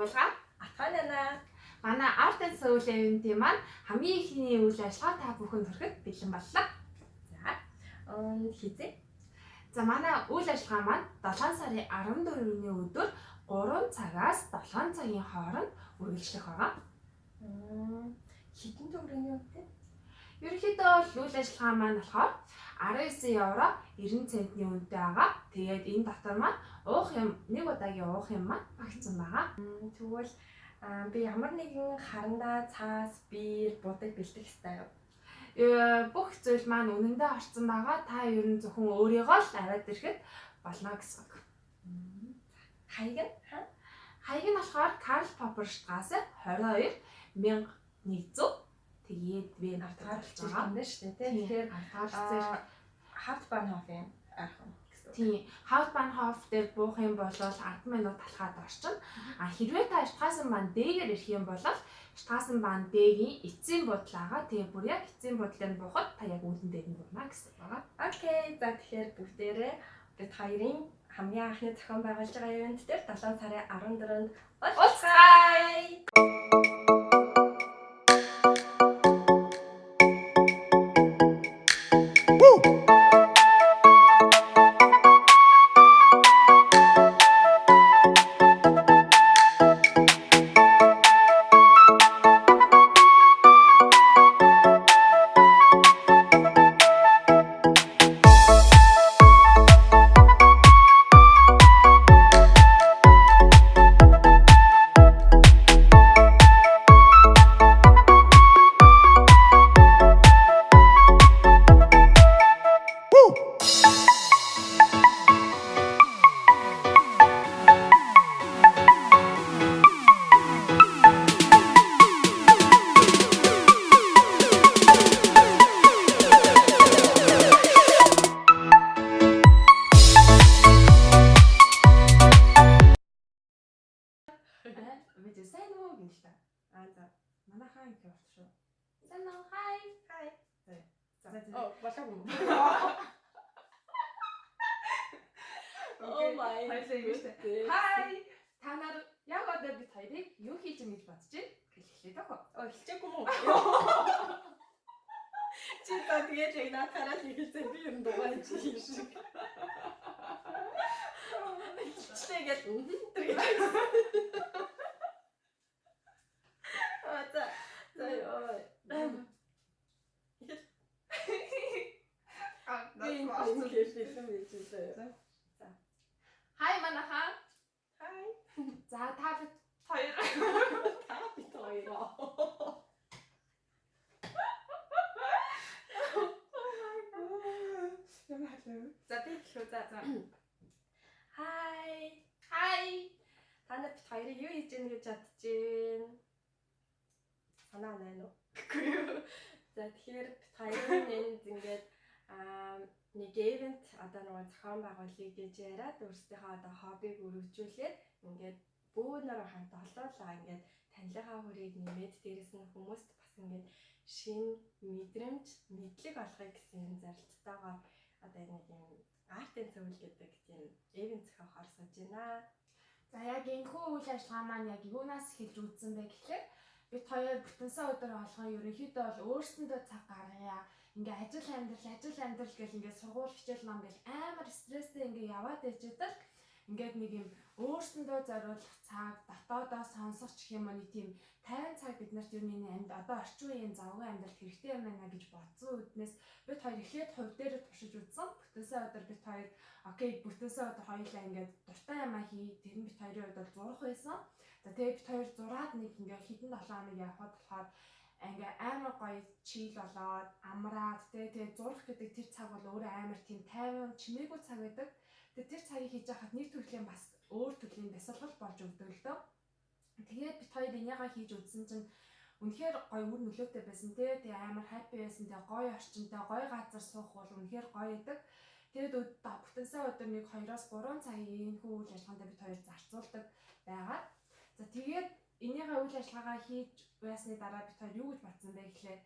Булгаа Атгаанана. Манай Art and Soul event-ийн маань хамгийн ихний үйл ажиллагаа та бүхэнд хүрэхэд бэлэн боллоо. За. Хизээ. За, манай үйл ажиллагаа маань 7 сарын 14-ний өдөр 3 цагаас 7 цагийн хооронд үргэлжлэх байгаа. Хэдэн төгрөгийн үнэтэй? Ерөнхийдөө бол үйл ажиллагаа маань болохоор 19 евро 90 центний үнэтэй байгаа. Тэгээд энэ дотор маань уух юм, нэг удаагийн уух юм маань багтсан байгаа. Тэгвэл би ямар нэгэн харандаа, цаас, бир, будаг бэлдэх ёстой юу? Бүх зүйл маань үнэндээ орцсон байгаа. Та ер нь зөвхөн өөрийгөө л аваад ирэхэд болно гэсэн үг. Хаяг нь хаа? Хаяг нь болохоор Карл Поппер Штрасе 22 1100, тэгээд Вен Карл болж байгаа. юм байна шүү дээ, тий. Тэгэхээр Тэгэхээр Hauptbahnhof-ын ойрхон гэсэн үг. Тийм. Hauptbahnhof дээр буух юм бол 10 минут алхаад орчин. А хэрвээ та Straßenbahn D-гээр ирэх юм бол Straßenbahn D-гийн эцсийн буудлаагаа, тэгээ бүр яг эцсийн буудлыг буухад та яг үүдэн дээр нь буuna гэсэн байгаа. Okay. За, тэгэхээр бүгдээрээ бид хоёрын хамгийн анхны зохион байгуулж байгаа event дээр 7 сарын 14-нд уулзцгаая. Мэдээ, сайн уу гин л та. Аа, за. Манайхаа их урт шүү. Сайн уу? Хай. Хай. За, за. Оо, болоогүй юм. Oh my. Хоёлаа ингэ штэ. Хай. Та нар яг одоо бид хоёрыг юу хийж юм гэж бодож байна? Хэлэхлээ даа. Оо, хэлчихээгүй юм уу? Чи за, тэгээд яг наадахаараа л хэлсэн, би ер нь дугаар чи юм шиг. Хэлчихлээ гэл тэр гэж. Аа, за. За, ёо. Аа, Би энэ хэлсэн байж лээ. Хай, манайхаа. Хай. За, та бид хоёр Та бид хоёроо. Ямар халаа. За, би хэлэх үү, за. Хай. Хай. Та нар бид хоёрыг юу хийж гэнэ гэж бодож байна? Санаа байна уу? Гэхгүй юу. За, тэгэхээр бид хоёрын энд ингээд нэг event одоо нөгөө зохион байгуулъя гэж яриад, өөрсдийнхөө одоо хоббиг өргөжүүлээд, ингээд бөөнөр хамт олоолаа ингээд танилынхаа хүрийг нэмээд, дээрэс нь хүмүүст бас ингээд шинэ мэдрэмж, мэдлэг олгоё гэсэн юм зорилттойгоор одоо нэг юм Art and Soul гэдэг тийм event зохиохоор сууж байна. За, яг энэхүү үйл ажиллагаа маань яг юунаас эхэлж үүдсэн бэ гэхлээр бид хоёр бүтэнсэн өдөр болгон ерөнхийдөө бол өөрсөндөө цаг гаргая. Ингээ ажил амьдрал, ажил амьдрал гэл, ингээ сургууль, хичээл, ном гэл амар стресстэй ингээ яваад байж л ингээд нэг юм өөрсөндөө зориулах цаг, дотоодоо сонсох ч гэх юм уу, нэг тийм 50 цаг бид нарт ер нь энэ амьд одоо орчин үеийн завгүй амьдралд хэрэгтэй юм байна гэж бодсон үднээс бид хоёр эхлээд хувь дээр туршиж үзсэн. Бүтэнсэн өдөр бид хоёр okay, бүтэнсэн өдөр хоёулаа ингээд дуртай юмаа хий. Тэр нь бид хоёрын хувьд бол зурах байсан. За, тэгээд бид хоёр зураад нэг ингээд хэдэн 7 хоног явхад болохоор ингээ амар гоё chill болоод амраад, тэгээ зурах гэдэг тэр цаг бол өөрөө амар тийм тайван, чимээгүй цаг байдаг. Тэгээ тэр цагийг хийж байхад нэг төрлийн бас өөр төрлийн дасгалгал болж өгдөг л дөө. Тэгээд бид хоёр энийгээ хийж үзсэн чинь үнэхээр гоё үр нөлөөтэй байсан те. Тэгээ амар happy байсан. Тэгээ гоё орчинтой, гоё газар суух бол үнэхээр гоё байдаг. Тэгээд бүтэнсэн өдөр нэг 2-оос 3 цагийн энэхүү үйл ажиллагаанд бид хоёр зарцуулдаг байгаа. За, тэгээд энийгээ үйл ажиллагаагаа хийж байсны дараа бид хоёр юу гэж бодсон бэ гэхлээр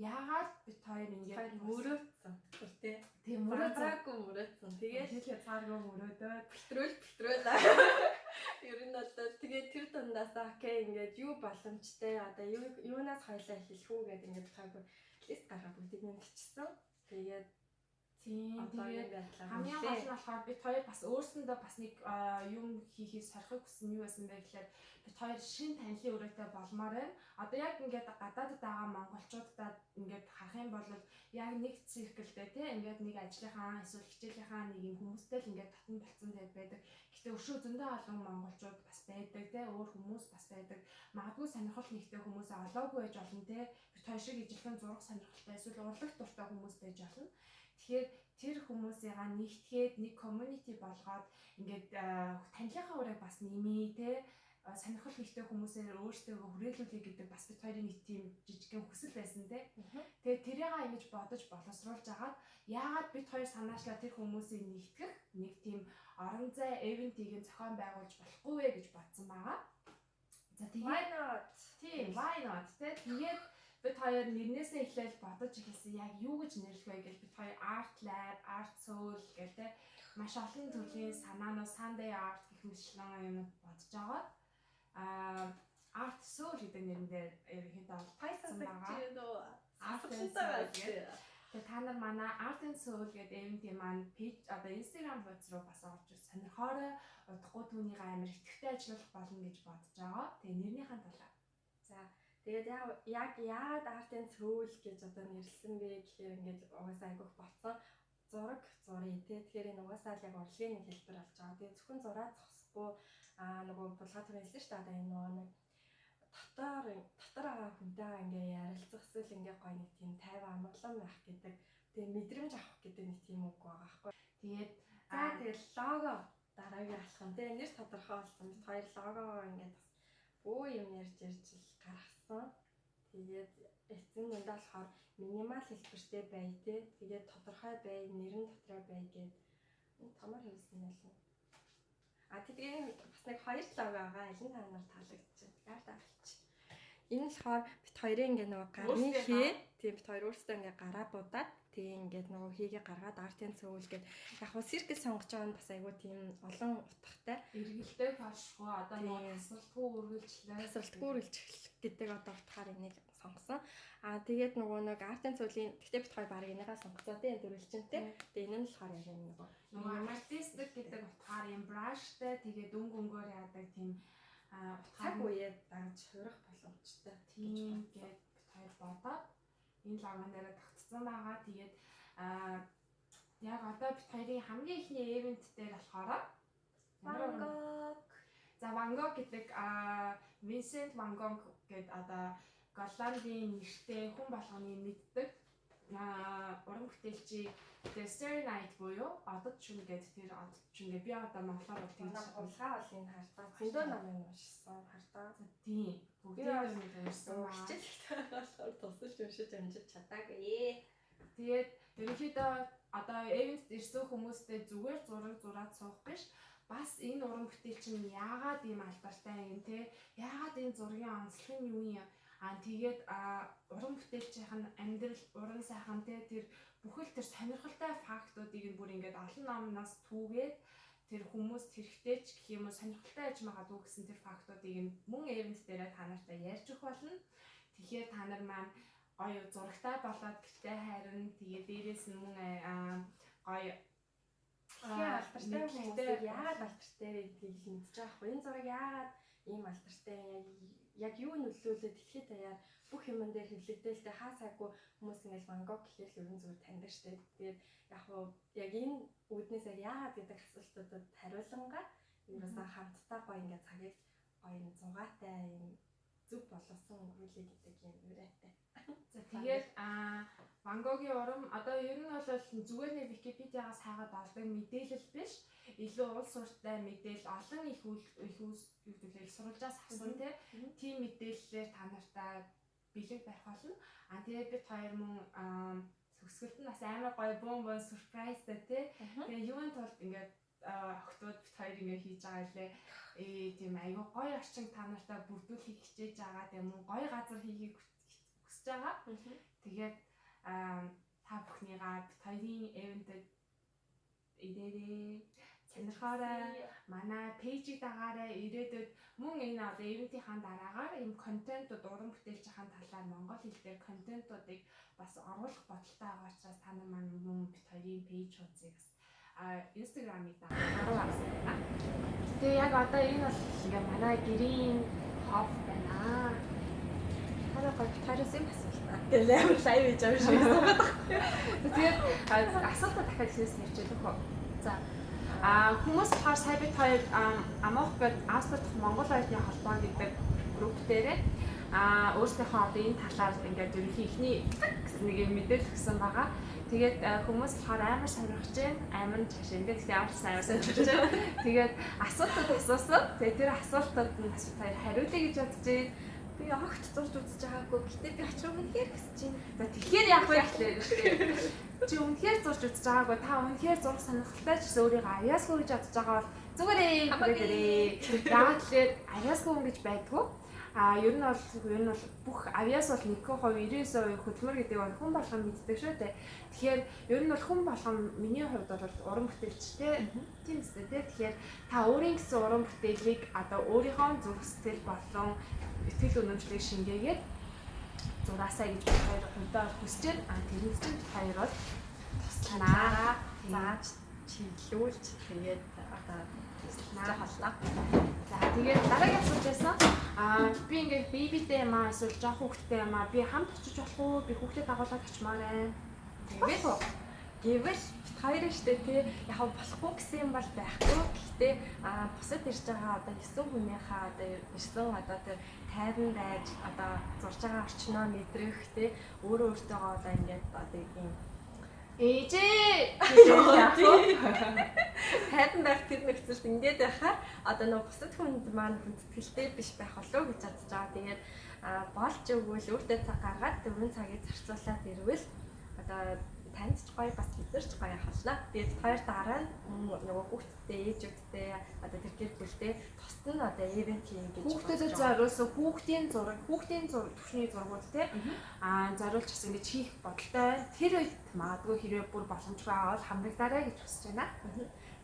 яагаад бид хоёр ингээд Хоёр мөрөөдсөн. Тэ. Тийм, мөрөөдсөн. Мөрөөдсөн, мөрөөдсөн. Тэгээд хэл хязгааргүй мөрөөдөөд бэлтрүүл бэлтрүүл. Ер нь бол тэгээд тэр дундаас okay, ингээд юу боломжтой, одоо юу юунаас хоёлаа эхлэх үү гэдэг ингээд тухайг list гаргаад бүгдийг нь бичсэн. Тэгээд Тийм, одоо тэгээд энэ байдлаар хамгийн гол нь болохоор бид хоёр бас өөрсөндөө бас нэг юм хийхийг сорихыг хүссэн нь юу байсан бэ гэхээр бид хоёр шин танилын үрээтэй болмоор байна. Одоо яг ингээд гадаадд байгаа монголчуудаа ингээд харах юм бол яг нэг circle дээ, тий, ингээд нэг ажлынхаа эсвэл хичээлийнхаа нэг юм хүмүүстэй л ингээд татан болцсон тэгээд байдаг. Гэтэ өшөө зөндөө олон монголчууд бас байдаг, тий, өөр хүмүүс бас байдаг. Магадгүй сонирхол нэгтэй хүмүүс олоогүй байж болно, тий. Бид хоёр шиг ижилхэн зураг сонирхолтой эсвэл урлаг дуртай хүмүүс байж болно. Тэгэхээр тэр хүмүүсийгаа нэгтгээд нэг community болгоод ингээд танилынхаа үрээг бас нэмээ, те, сонирхол нэгтэй хүмүүсээр өөрсдөө хүрээлүүлэе гэдэг бас бид хоёрын нэг тийм жижигхэн хүсэл байсан, те. Тэгээд тэрийг ингэж бодож боловсруулж агаад яагаад бид хоёр санаачлаа тэр хүмүүсийг нэгтгэх нэг тийм орон зай event ийг зохион байгуулж болохгүй вэ гэж бодсон байгаа. За, тэгээд Why not? Тийм, why not, те. Тэгээд бид хоёр нэрнээсээ эхлээл бодож эхэлсэн, яг юу гэж нэрлэх вэ гэж. Бид хоёр art lab, art soul гэл, те, маш олон төрлийн санаанууд, Sunday art гэх мэтчлэн юм бодож агаад art soul гэдэг нэрэн дээр ерөнхийдөө Python байгаа. нөө. Art and Soul гэдэг. Тэгээ та нар манай Art and Soul гэдэг event маань page, одоо Instagram хуудас руу бас орж сонирхоорой. Удахгүй түүнийг амар идэвхтэй ажиллах болно гэж бодож байгаа. Тэгээ нэрнийхэн талаар. За, тэгээд яг яагаад Art and Soul гэж одоо нэрлсэн бэ гэхээр ингээд угаасаа айгүйх ботсон зураг зуръя, те. Тэгэхээр энэ угаасаа л яг урлагийн нэг хэлбэр болж байгаа. Тэгээд зөвхөн зураа зогсохгүй нөгөө булгаа түрүү хэлсэн шүү дээ. Одоо энэ нөгөө нэг дотор дотор байгаа хүнтэйгээ ингээ ярилцах эсвэл ингээ гоё нэг тийм тайван амгалан байх гэдэг, тэгээ мэдрэмж авах гэдэг нэг тийм үг байгаа байхгүй. Тэгээд За, тэгэл лого дараагийн алхам, те, нэр тодорхой болсон. Бид хоёр логогоо ингээд бас бөө юм ярьж ярьж л гаргасан. Тэгээд эцсийн нүндээ болохоор minimal хэлбэртэй бай, те. Тэгээд тодорхой бай, нэр нь дотроо бай гэд энэ томор хийсэн байлаа. А тэгээд бас нэг хоёр лого байгаа. Аль нь та нар таалагдчих? Яар таалчих. Энэ нь болохоор бид хоёрын ингээ нөгөө гарны хээ, тийм, бид хоёр өөрсдөө ингээ гараа будаад, тэгээ ингээд нөгөө хийгээ гаргаад Art and Soul гээд яг хуу circle сонгож байгаа нь бас айгүй тийм олон утгатай. Эргэлтэй болшгүй, одоо нөгөө тасралтгүй үргэлжлээ. Тасралтгүй үргэлжлэх гэдэг одоо утгаар энийг сонгосон. Аа, тэгээд нөгөө нэг Art and Soul-ийн гэхдээ бид хоёр баг энийгээ сонгоцоо, тийм, дөрвөлжинтэй. Тэгээ энэ нь болохоор яг юм нөгөө нөгөө artistic гэдэг утгаар юм brush тай, тэгээд өнгө өнгөөр яадаг тийм утгаар цаг үеэ дагаж хувирах боломжтой. Тийм гээд бид хоёр бодоод энэ логон дээр тогтцсон байгаа. Тэгээд яг одоо бид хоёрын хамгийн эхний event дээр болохоор Ван Гог. За, Ван Гог гэдэг, Винсент Ван Гог гэдэг одоо Голландын нэртэй хүн болгоны мэддэг уран бүтээлчийг The Starry Night буюу Одод шөнө гэдэг, тэр Одод шөнө гэдэг би одоо монголоор бол тэгж булгаа бол энэ хартаа зөндөө номыг уншсан хартаа. Тийм. Бүгдийг нь уншсан. Хичээлтэй болохоор тусалж уншиж амжиж чадаагүй. Тэгээд ерөнхийдөө одоо event ирсэн хүмүүстэй зүгээр зураг зураад суух биш, бас энэ уран бүтээл чинь яагаад ийм алдартай юм, те, яагаад энэ зургийн онцлог нь юу юм, тэгээд уран бүтээлчийнх нь амьдрал, уран сайхан, те, тэр бүхэл тэр сонирхолтой fact уудыг нь бүр ингээд олон номноос түүгээд тэр хүмүүс хэрэгтэй ч гэх юм уу, сонирхолтой байж магадгүй гэсэн тэр fact уудыг нь мөн event дээрээ та нартай ярьж өгөх болно. Тэгэхээр та нар маань гоё зурагтай болоод гэртээ хайрна. Тэгээ дээрээс нь мөн гоё Тэгэхээр алдартай хүмүүсийг яагаад алдартай вэ гэдгийг л мэдчих байхгүй. Энэ зураг яагаад ийм алдартай, яг юу нөлөөлөд дэлхийд даяар бүх юмн дээр хэвлэгдээлтэй, хаа сайгүй хүмүүс ингээл Ван Гог гэхээр л ерөн зүгээр таньдаг штэ. Тэгээд яг уу яг энэ үүднээс яг яагаад гэдэг асуултуудад хариулангаа ерөөсөө хамтдаа гоё ингээд цагийг гоё юм зугаатай юм зөв боловсон өнгөрүүлээ гэдэг юм уриатай. За, тэгээд Ван Гогийн урам одоо ер нь бол зүгээр нэг Википедиагаас хайгаад олдог мэдээлэл биш. Илүү улс уртай мэдээлэл, олон их их юу гэдэг их сурвалжаас авсан тийм мэдээллээр та нартай бэлэг барих болно. А тэгээд бид хоёр мөн төгсгөлд нь бас амар гоё бөөн бөөн surprise тай, тий. Тэгээ юуны тулд ингээд охтууд бид хоёр ингээд хийж байгаа лээ. Тийм айгүй гоё орчин та нартай бүрдүүлэхийг хичээж байгаа. Тэгээ мөн гоё газар хийхийг хүсэж байгаа. Тэгээд та бүхнийгаа бид хоёрын event эд ирээрээ. Сонирхоорой, манай page ийг дагаарай. Ирээдүйд мөн энэ одоо event ийнхаа дараагаар ийм контентууд, уран бүтээлчийн талаар монгол хэл дээр контентуудыг бас оруулах бодолтой байгаа учраас та нар маань мөн бид хоёрын page хуудсыг бас Instagram-ыг дагаарай гэсэн байна. Тэгээ яг одоо энэ бол ингээ манай гэрийн хов байна. Хараа гоё бид хоёроос юм асуултаа. Тэгэл амар live хийж байгаа юм шиг санагдах. Тэгээд асуултаа дахиад хэлсэн ярьж өгөх үү? За. Хүмүүс болохоор сая бид хоёр Амох гээд Австри дахь Монгол оюутны холбоо гэдэг групп дээрээ өөрсдийнхөө одоо энэ талаар ингээд ерөнхий эхний гэсэн нэг юм мэдээлэл өгсөн байгаа. Тэгээд хүмүүс болохоор амар сонирхож байна, амар чашаа ингээд гэхдээ амар сайн амар сонирхож байна. Тэгээд асуултууд асуусан. Тэгээд тэр асуултууд нь бас бид хоёр хариулъя гэж бодож байна. Би огт зурж үзэж байгаагүй. Гэтэ би очих үнэхээр хүсэж байна. За, тэгэхээр яах вэ гэхлээр шүү дээ. Чи үнэхээр зурж үзэж байгаагүй. Та үнэхээр зурх сонирхолтой ч гэсэн өөрийгөө авьяасгүй гэж бодож байгаа бол зүгээрээ зүгээрээ. Яагаад тэгэхээр авьяасгүй хүн гэж байдгүй. Ер нь бол бүх авьяас бол 1%, 99% хөдөлмөр гэдэг бол хүн болгон мэддэг шүү дээ. Тэгэхээр ер нь бол хүн болгон миний хувьд бол уран бүтээлчтэй тийм үстэй тий. Тэгэхээр та өөрийн гэсэн уран бүтээлийг одоо өөрийнхөө зүрх сэтгэл болон итгэл үнэмшлийг шингээгээд зураасаа гэж бид хоёр хувьдаа бол хүсэж байна. Тэрэнд чинь бид хоёр бол тусланаа. Зааж чиглүүлж тэгээд одоо Тусланаа. туслах болно. За, тэгээд дараагийн асуулт байсан. Би ингээд baby тэй юм аа, эсвэл жоох хүүхэдтэй юм аа, би хамт очиж болох уу? Би хүүхдэд дагуулад очимоор байна. Гэвэл гэвэл бид хоёр штэ тий яг болохгүй гэсэн юм бол байхгүй. Гэхдээ бусад ирж байгаа одоо 9 хүнийхээ одоо ирсэн одоо тэр тайван байж одоо зурж байгаа орчноо мэдрэх тий өөрөө өөртөөгөө одоо ингээд одоо юм Ээжээ. Тайван байх тэр нөхцөлд ингээд байхаар одоо нөгөө бусад хүнд маань хүндэтгэлтэй биш байх болов уу гэж бодож байгаа. Тэгээд болж өгвөл өөртөө цаг гаргаад 4 цагийг зарцуулаад ирвэл одоо танд ч гоё, бас бид нар ч гоё ахална. Тэгээд хоёр дараа нь нөгөө хүүхдтэй, ээжүүдтэй, одоо тэр гэр бүлтэй тусад нь одоо event хийн гэж Хүүхдэд зориулсан хүүхдийн зураг, хүүхдийн зураг, түвшний зургууд те зориулж бас ингэж хийх бодолтой байна. Тэр үед магадгүй хэрвээ бүр боломжгүй авал хамрагдаарай гэж хүсэж байна.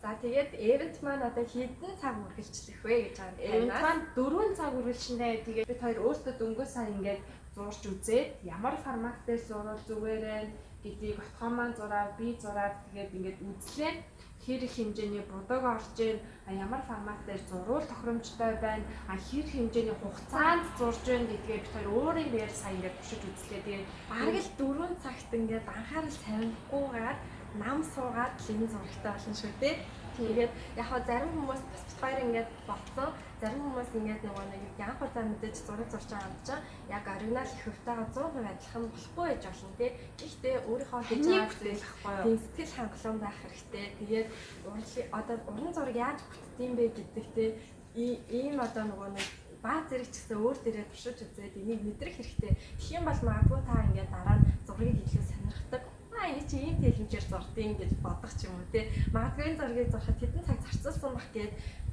За, тэгээд event маань одоо хэдэн цаг үргэлжлэх вэ гэж байгаа. Event маань 4 цаг үргэлжлэнэ. Тэгээд бид хоёр өөрсдөө дөнгөж сая ингээд зурж үзээд ямар формат дээр зурвал зүгээр ээ гэдгийг отгоо маань зураад, би зураад, тэгээд ингээд үзлээ. Хэр их хэмжээний будаг орж ийн, ямар формат дээр зурвал тохиромжтой байна, хэр хэмжээний хугацаанд зурж байна гэдгээ бид хоёр өөрийн биеэр сая ингээд туршиж үзлээ. Тэгээд бараг л 4 цагт ингээд анхаарал тавихгүйгээр нам суугаад л энэ зурагтай болно шүү дээ. Тэгээд яг хаа зарим хүмүүс бас бид хоёр ингээд болцсон. Зарим хүмүүс ингээд нөгөө нэг янх удаа мэдээж зураг зурж байгаа юм чинь яг оригинал их хувьтайгаа 100% адилхан болохгүй байж болно тий. Гэхдээ өөрийнхөө хийж таны байгаа бүтээл ахгүй юу? Тийм, сэтгэл хангалуун байх хэрэгтэй. Тэгээд урлын одоо уран зураг яаж бүтдэм бэ гэдэг те ийм одоо нөгөө нэг баа зэрэг ч гэсэн өөр дээрээ туршиж үзээд энийг мэдрэх хэрэгтэй. Тэгэх юм бол магадгүй та ингээд дараа нь зургийг илүү сонирхдаг. Энэ чи ийм тэлэмжээр зурдیں гэж бодох ч юм уу те. Магадгүй энэ зургийг зурхад хэдэн цаг зарцуулсан бах гээд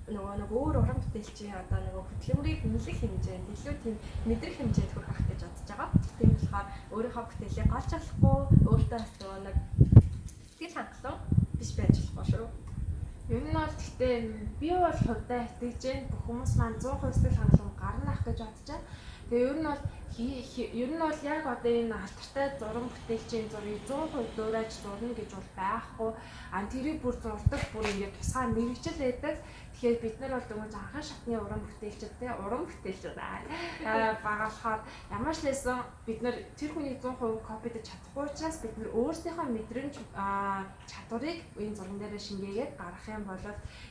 нөгөө нэг өөр уран бүтээлчийн одоо нөгөө хөдөлмөрийг үнэлэх хэмжээнд илүү тийм мэдрэх хэмжээнд хүрэх ах гэж бодож байгаа. Тийм болохоор өөрийнхөө бүтээлийг голж болохгүй, өөртөө бас нөгөө нэг сэтгэл хангалуун биш байж болохгүй шүү. Ер нь бол гэхдээ би бол хувьдаа итгэж байна. Бүх хүмүүс маань 100% сэтгэл хангалуун гарна ах гэж бодож байна. Тэгээ ер нь бол яг одоо энэ алдартай зуран бүтээлчийн зургийг 100% дуурайж зурна гэж бол байхгүй. Тэрийг бүр зурдаг бүр ингээд тусгай мэргэжил байдаг. Тэгэхээр бид нар бол дөнгөж анхан шатны уран бүтээлчд те, уран бүтээлчд байгаа болохоор ямар ч лээсэн бид нар тэр хүний 100% copy дож чадахгүй учраас бид нар өөрсдийнхөө мэдрэмж чадварыг энэ зурган дээрээ шингээгээд гаргах юм бол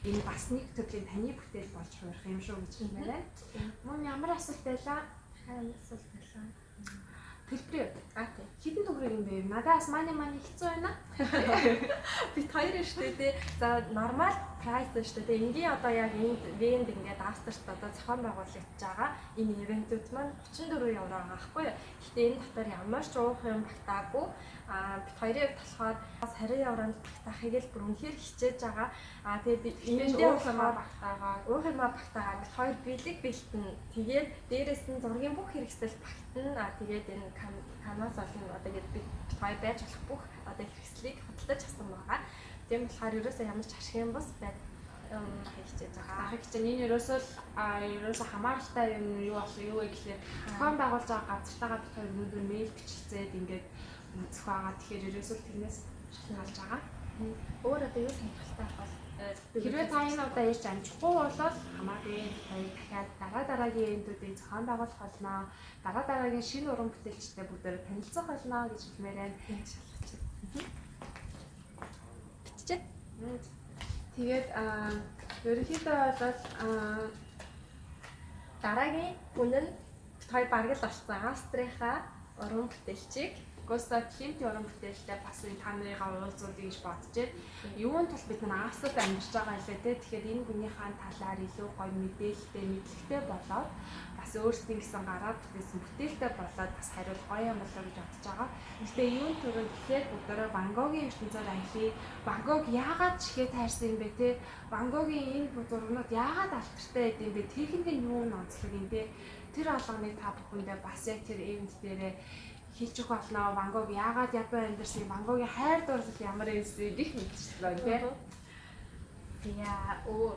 энэ бас нэг төрлийн таны бүтээл болж хувирах юм шүү гэж хэлмээр байна. Мөн ямар асуулт байлаа? Харин асуулт байлаа. Төлбөрийн хувьд. Тий. Хэдэн төгрөг юм бэ? Надаас money хэцүү байна. Бид хоёр нь шүү дээ. За, normal price шүү дээ. Энгийн одоо яг энд Венд ингээд Австрт одоо зохион байгуулагдаж байгаа энэ event үүд маань 34 евро байгаа байхгүй юу? Гэхдээ энэ дотор ямар ч уух юм багтаагүй. Бид хоёрын хувьд болохоор бас 20 евронд багтаахыг л бүр үнэхээр хичээж байгаа. Тэгээд Эндээ эндээ уух юмаа болохоор багтаагаа. Уух юмаа багтаагаа, бид хоёр бэлэг бэлтэн. Тэгээд дээрэс нь зургийн бүх хэрэгсэл багтана. Тэгээд энэ canvas олон одоо ингээд бид хоёр байж болох бүх одоо хэрэгслийг худалдаж авсан байгаа. Тийм болохоор ерөөсөө ямар ч ашиг юм бус байд Хичээж байгаа. Ахыг чинь энэ ерөөсөө хамааралтай юм юу болох юу вэ гэхлээр зохион байгуулж байгаа газартайгаа бид хоёр өнөөдөр мэйл бичлцээд ингээд үзэх байгаа. Тэгэхээр ерөөсөө тэрнээс шалтгаалж байгаа. Өөр одоо юу сонирхолтой бол Хэрвээ та энэ удаа ирж амжихгүй бол хамаагүй, хоёр дахиад дараа дараагийн ивентүүдийг зохион байгуулах болно. Дараа дараагийн шинэ уран бүтээлчтэй бүгдээр танилцах болно гэж хэлмээр байна. Шалгах чинь. Биччихэ. Тэгээд ерөнхийдөө бол дараагийн хүн нь бид хоёр бараг л олцсон Австрийнхаа уран бүтээлчийг Густав Климтийн уран бүтээлтэй бас энэ та нарыгаа уулзуулъя гэж бодож байна. Юун тул бид нар Австрид амьдарч байгаа лээ те. Тэгэхээр энэ хүнийхээ талаар илүү гоё мэдээлэлтэй, мэдлэгтэй болоод бас өөрсдийн гэсэн гараад бүтээсэн бүтээлтэй болоод бас хариул гоё юм болоо гэж бодож байгаа. Гэтэ юун түрүүнд тэгэхээр бүгдээрээ Ван Гогийн ертөнцөөр аялъя. Ван Гог яагаад чихээ тайрсан юм бэ те? Ван Гогийн энэ зургнууд яагаад алдартай байд юм бэ? Техникийн юу нь онцлог юм те? Тэр алганыг та бүхэндээ бас яг тэр ивент дээрээ хэлж өгөх болно. Ван Гог яагаад ядуу амьдарсан, Ван Гогийн хайр дурлал ямар байсан гэх мэтчлэн тий. За өөр.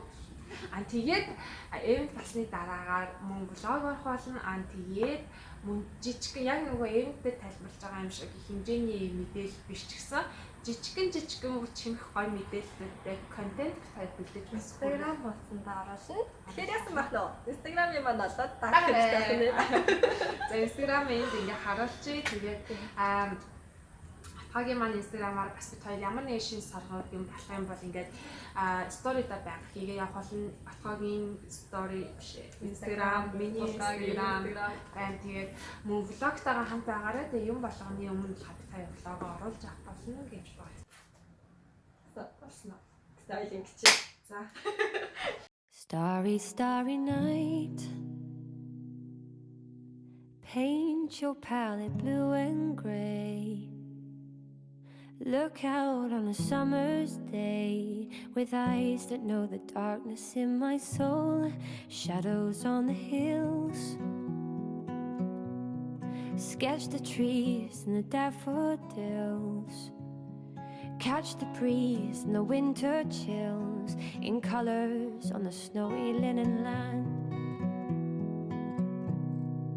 Аа тэгээд ивент болсны дараагаар мөн блог орох болно. Аа тэгээд мөн жижигхэн яг нөгөө ивенттэй тайлбарлаж байгаа юм шиг хэмжээний мэдээлэл биш ч гэсэн жижигхэн чимэх гоё мэдээлэлтэй контент бит бэлдэж бас Instagram хуудсандаа оруулна. Тэгэхээр яасан байх нөө? Instagram-ийн маань болоод дагах хэрэгтэй байна. За Instagram энд ингээ харуулчих. Тэгээд Атгагийн маань Instagram-аар бас бид хоёр ямар нэгэн шинэ соргууд юм болох юм бол ингээд сторида байнга хийгээ явах болно. Атгагийн стори биш Instagram, миний Instagram байна. Тэгээд мөн влогтойгоо хамт байгаарай. Тэгээд юм болгоны өмнө л бид хоёр влогоо оруулж авах болно гэж бодсон. Болсон уу? Стайлинг чи. За. Starry, starry night. Paint your palette blue and gray. Look out on a summer's day with eyes that know the darkness in my soul, shadows on the hills. Sketch the trees and the daffodils. Catch the breeze and the winter chills in colors on the snowy linen land.